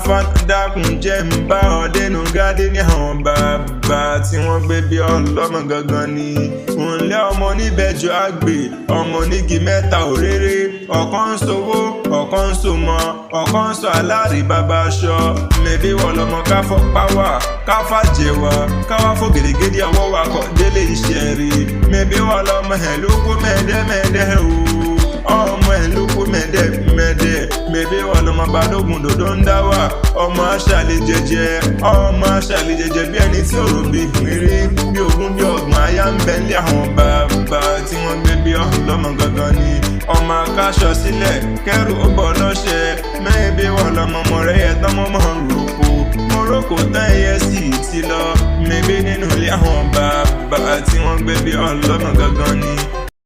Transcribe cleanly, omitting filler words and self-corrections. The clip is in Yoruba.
Afan dákun jẹ́ ń bá ọ dénú gádé ní àwọn bàbá tí wọ́n gbé bí ọlọ́mọ gangan ni. Ǹlẹ́ ọmọ oníbẹ̀jọ àgbè, ọmọ onígi mẹ́ta òréré, ọ̀kan ń sowó, ọ̀kan ń sòmọ, ọ̀kan ń sọ aláàrí bàbá aṣọ. Mẹ̀bí wọ́n lọmọ káfọ́ páwà, káfà jẹ̀wà, káwá fò gèdègèdè ọwọ́ wa kọ́ délé iṣẹ́ rí. Mẹ̀bí wọ́n lọmọ ẹ̀ ló kó mẹ́ẹ̀dẹ́mẹ́ẹ̀dẹ́ o, ọmọ ẹ̀ ló kó mẹ́ẹ̀dẹ́mẹ́ẹ̀dẹ́. Mẹ̀bí wọ́n lọmọ balógun dòdò ń dá wà, ọmọ aṣàlẹ̀ jẹjẹ, ọmọ aṣàlẹ̀ jẹjẹ bí ẹni tí òrò bí gbìnrín bí ogún bí ọgbọ̀n aya ń bẹ nílé àwọn bàbá tí wọ́n gbé bí ọlọ́mọ gangan ni. Ọmọ akáṣọ sílẹ̀ kẹrù ó bọ̀ lọ́ṣẹ. Mẹ́ẹ̀bí wọ́n lọmọ ọmọ rẹ̀ yẹ tán mọ́ mọ́ rògbò morocco tán ẹyẹ sì ti lọ. Mẹ́bí nínú ilé àwọn bàbá tí wọ́n gbé bí ọlọ́mọ gangan ni.